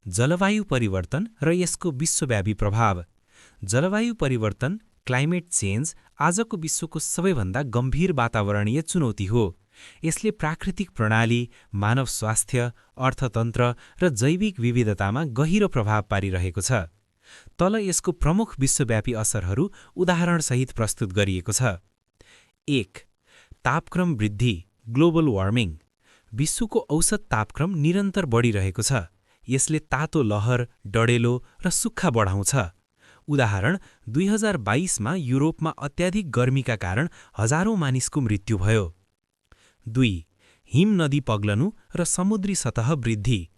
जलवायु परिवर्तन र यसको विश्वव्यापी प्रभाव। जलवायु परिवर्तन क्लाइमेट चेन्ज आजको विश्वको सबैभन्दा गम्भीर वातावरणीय चुनौती हो। यसले प्राकृतिक प्रणाली, मानव स्वास्थ्य, अर्थतन्त्र र जैविक विविधतामा गहिरो प्रभाव पारिरहेको छ। तल यसको प्रमुख विश्वव्यापी असरहरू उदाहरणसहित प्रस्तुत गरिएको छ। 1. तापक्रम वृद्धि, ग्लोबल वार्मिङ। विश्वको औसत तापक्रम निरन्तर बढिरहेको छ। यसले तातो लहर, डढेलो र सुक्खा बढाउँछ। उदाहरण 2022 मा युरोपमा अत्याधिक गर्मीका कारण हजारौं मानिसको मृत्यु भयो। 2. हिम नदी पग्लनु र समुद्री सतह वृद्धि।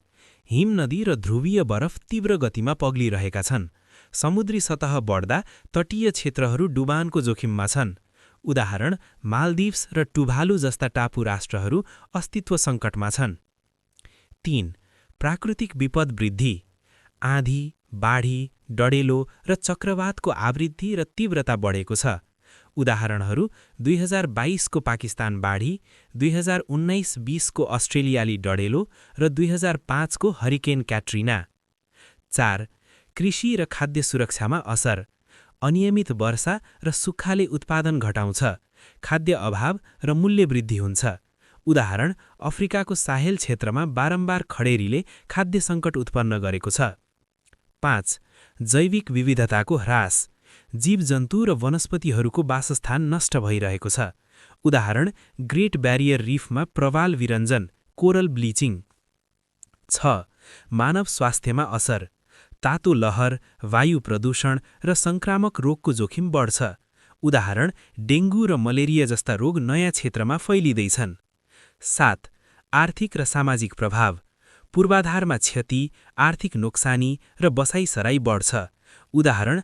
हिम नदी र ध्रुवीय बरफ तीव्र गतिमा पग्लिरहेका छन्। समुद्री सतह बढ्दा तटीय क्षेत्रहरू डुबानको जोखिममा छन्। उदाहरण मालदिभ्स र टुभालु जस्ता टापु राष्ट्रहरू अस्तित्व सङ्कटमा छन्। 3. प्राकृतिक विपद वृद्धि। आँधी, बाढी, डढेलो र चक्रवातको आवृद्धि र तीव्रता बढेको छ। उदाहरणहरू 2022 को पाकिस्तान बाढी, 2019-20 को अस्ट्रेलियाली डढेलो र 2005 को हरिकेन क्याट्रिना। 4. कृषि र खाद्य सुरक्षामा असर। अनियमित वर्षा र सुक्खाले उत्पादन घटाउँछ। खाद्य अभाव र मूल्य वृद्धि हुन्छ। उदाहरण अफ्रिकाको साहेल क्षेत्रमा बारम्बार खडेरीले खाद्य सङ्कट उत्पन्न गरेको छ। 5. जैविक विविधताको ह्रास। जीवजन्तु र वनस्पतिहरूको वासस्थान नष्ट भइरहेको छ। उदाहरण ग्रेट ब्यारियर रिफमा प्रवाल विरञ्जन, कोरल ब्लिचिङ। 6. मानव स्वास्थ्यमा असर। तातो लहर, वायु प्रदूषण र संक्रामक रोगको जोखिम बढ्छ। उदाहरण डेङ्गु र मलेरिया जस्ता रोग नयाँ क्षेत्रमा फैलिँदैछन्। 7. आर्थिक र सामाजिक प्रभाव। पूर्वाधारमा क्षति, आर्थिक नोक्सानी र बसाइसराई बढ्छ। उदाहरण